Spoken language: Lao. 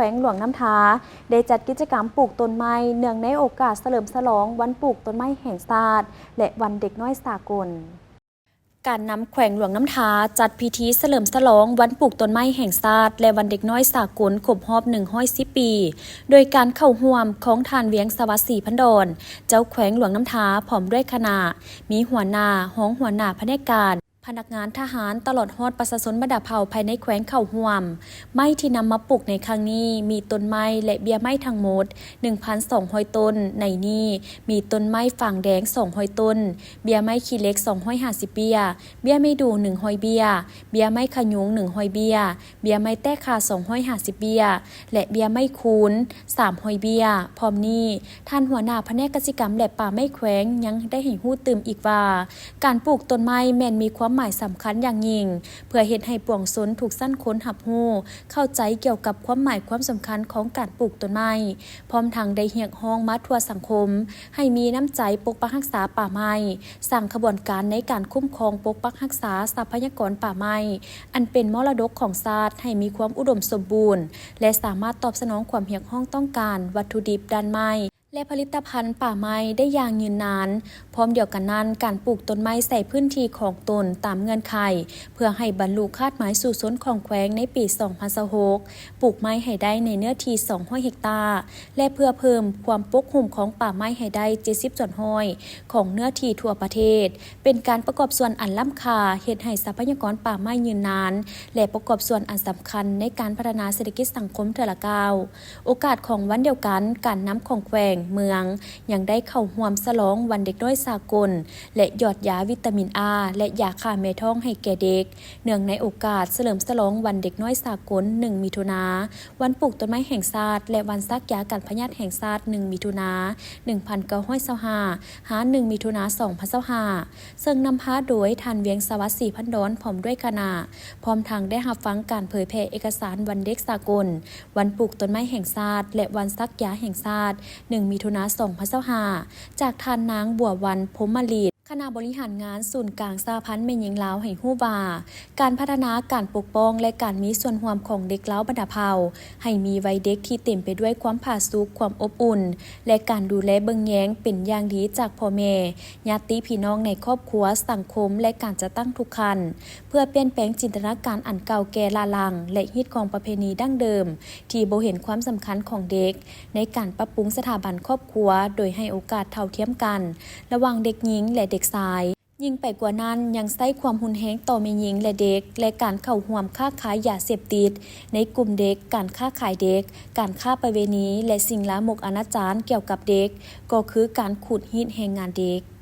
ແຂວງຫຼວງນ້ຳທາ ໄດ້ຈັດກິດຈະກຳປູກຕົ້ນໄມ້ ເນື່ອງໃນໂອກາດສະເຫຼີມສະຫຼອງວັນປູກຕົ້ນໄມ້ແຫ່ງຊາດ ແລະ ວັນເດັກນ້ອຍສາກົນ. ການນຳແຂວງຫຼວງນ້ຳທາຈັດພິທີສະເຫຼີມສະຫຼອງວັນປູກຕົ້ນໄມ້ແຫ່ງຊາດ ແລະ ວັນເດັກນ້ອຍສາກົນຄົບຮອບໜຶ່ງຮ້ອຍສິບປີ ໂດຍການເຂົ້າຮ່ວມຂອງທ່ານ ວຽງສະຫວັດ ສີພັນດອນ ເຈົ້າແຂວງຫຼວງນ້ຳທາ ພ້ອມດ້ວຍຄະນະ, ມີຫົວໜ້າ, ຮອງຫົວໜ້າພະແນກການ, ພະນັກງານທະຫານ ຕະຫຼອດຮອດປະຊາຊົນບັນດາເຜົ່າພາຍໃນແຂວງເຂົ້າຮ່ວມ. ໄມ້ທີ່ນຳມາປູກໃນຄັ້ງນີ້ ມີຕົ້ນໄມ້ ແລະ ເບ້ຍໄມ້ທັງໝົດ ໜຶ່ງພັນສອງຮ້ອຍຕົ້ນ. ໃນນີ້ມີຕົ້ນໄມ້ຝາງແດງ ສອງຮ້ອຍຕົ້ນ, ເບ້ຍໄມ້ຂີ້ເຫຼັກ ສອງຮ້ອຍຫ້າສິບເບ້ຍ, ເບ້ຍໄມ້ດູ່ ໜຶ່ງຮ້ອຍເບ້ຍ, ເບ້ຍໄມ້ຂະຍຸງ ໜຶ່ງຮ້ອຍເບ້ຍ, ເບ້ຍໄມ້ແຕ້ຄາ ສອງຮ້ອຍຫ້າສິບເບ້ຍ ແລະ ເບ້ຍໄມ້ຄູນ ສາມຮ້ອຍເບ້ຍ. ພ້ອມນີ້, ທ່ານຫົວໜ້າພະແນກກະສິກຳ ແລະ ປ່າໄມ້ແຂວງ ຍັງໄດ້ໃຫ້ຮູ້ຕື່ມອີກວ່າ ການປູກຕົ້ນໄມ້ແມ່ນມີຄວາມໝາຍສຳຄັນຢ່າງຍິ່ງ ເພື່ອເຮັດໃຫ້ປວງຊົນທຸກຊັ້ນຄົນຮັບຮູ້ ເຂົ້າໃຈກ່ຽວກັບຄວາມໝາຍຄວາມສຳຄັນຂອງການປູກຕົ້ນໄມ້, ພ້ອມທັງໄດ້ຮຽກຮ້ອງມາທົ່ວສັງຄົມ ໃຫ້ມີນ້ຳໃຈປົກປັກຮັກສາປ່າໄມ້, ສ້າງຂະບວນການໃນການຄຸ້ມຄອງປົກປັກຮັກສາຊັບພະຍາກອນປ່າໄມ້ ອັນເປັນມໍລະດົກຂອງຊາດ ໃຫ້ມີຄວາມອຸດົມສົມບູນ ແລະ ສາມາດຕອບສະໜອງຄວາມຮຽກຮ້ອງຕ້ອງການວັດຖຸດິບດ້ານໄມ້ ແລະ ຜະລິດຕະພັນປ່າໄມ້ໄດ້ຢ່າງຍືນນານ. ພ້ອມດຽວກັນນັ້ນ, ການປູກຕົ້ນໄມ້ໃສ່ພື້ນທີ່ຂອງຕົນຕາມເງື່ອນໄຂ ເພື່ອໃຫ້ບັນລຸຄາດໝາຍສູ້ຊົນຂອງແຂວງໃນປີສອງພັນຊາວຫົກ ປູກໄມ້ໃຫ້ໄດ້ໃນເນື້ອທີ່ສອງຮ້ອຍເຮັກຕາ ແລະ ເພື່ອເພີ່ມຄວາມປົກຫຸ້ມຂອງປ່າໄມ້ໃຫ້ໄດ້ເຈັດສິບສ່ວນຮ້ອຍຂອງເນື້ອທີ່ທົ່ວປະເທດ ເປັນການປະກອບສ່ວນອັນລ້ຳຄ່າ ເຮັດໃຫ້ຊັບພະຍາກອນປ່າໄມ້ຍືນນານ ແລະ ປະກອບສ່ວນອັນສຳຄັນໃນການພັດທະນາເສດຖະກິດສັງຄົມເທື່ອລະກ້າວ. ໂອກາດຂອງວັນດຽວກັນ, ການນຳຂອງແຂວງ, ເມືອງ ຍັງໄດ້ເຂົ້າຮ່ວມສະຫຼອງວັນເດັກນ້ອຍສາກົນ ແລະ ຢອດຢາວິຕາມິນ A ແລະ ຢາຂ້າແມ່ທ້ອງໃຫ້ແກ່ເດັກ ເນື່ອງໃນໂອກາດສະເຫຼີມສະຫຼອງວັນເດັກນ້ອຍສາກົນ ໜຶ່ງ ມິຖຸນາ, ວັນປູກຕົ້ນໄມ້ແຫ່ງຊາດ ແລະ ວັນສັກຢາກັນພະຍາດແຫ່ງຊາດ ໜຶ່ງ ມິຖຸນາ ໜຶ່ງພັນເກົ້າຮ້ອຍຊາວຫ້າ ຫາ ໜຶ່ງ ມິຖຸນາ ສອງພັນຊາວຫ້າ ເຊິ່ງນຳພາໂດຍທ່ານ ວຽງສະຫວັດ ສີພັນດອນ ພ້ອມດ້ວຍຄະນະ, ພ້ອມທັງໄດ້ຮັບຟັງການເຜີຍແຜ່ເອກະສານວັນເດັກສາກົນ, ວັນປູກຕົ້ນໄມ້ແຫ່ງຊາດ ແລະ ວັນສັກຢາແຫ່ງຊາດ ໜຶ່ງ ມິຖຸນາ ສອງພັນຊາວຫ້າ ຈາກທ່ານນາງ ບົວວັນ ພົມມະລິດ ຄະນະບໍລິຫານງານສູນກາງສະຫະພັນແມ່ຍິງລາວ ໃຫ້ຮູ້ວ່າ ການພັດທະນາ, ການປົກປ້ອງ ແລະ ການມີສ່ວນຮ່ວມຂອງເດັກລາວບັນດາເຜົ່າ ໃຫ້ມີໄວເດັກທີ່ເຕັມໄປດ້ວຍຄວາມຜາສຸກ, ຄວາມອົບອຸ່ນ ແລະ ການດູແລເບິ່ງແຍງເປັນຢ່າງດີຈາກພໍ່ແມ່, ຍາດຕິພີ່ນ້ອງໃນຄອບຄົວ, ສັງຄົມ ແລະ ການຈັດຕັ້ງທຸກຂັ້ນ, ເພື່ອປ່ຽນແປງຈິນຕະນາການອັນເກົ່າແກ່ລ້າຫຼັງ ແລະ ຮີດຄອງປະເພນີດັ້ງເດີມທີ່ບໍ່ເຫັນຄວາມສຳຄັນຂອງເດັກ ໃນການປັບປຸງສະຖາບັນຄອບຄົວ ໂດຍໃຫ້ໂອກາດເທົ່າທຽມກັນລະຫວ່າງເດັກຍິງ ແລະ ເດັກຊາຍ. ຍິ່ງໄປກວ່ານັ້ນ, ຍັງໃຊ້ຄວາມຮຸນແຮງຕໍ່ແມ່ຍິງ ແລະ ເດັກ ແລະ ການເຂົ້າຮ່ວມຄ້າຂາຍຢາເສບຕິດໃນກຸ່ມເດັກ, ການຄ້າຂາຍເດັກ, ການຄ້າປະເວນີ ແລະ ສິ່ງລາມົກອະນາຈານກ່ຽວກັບເດັກ ກໍຄືການຂູດຮີດແຮງງານເດັກ.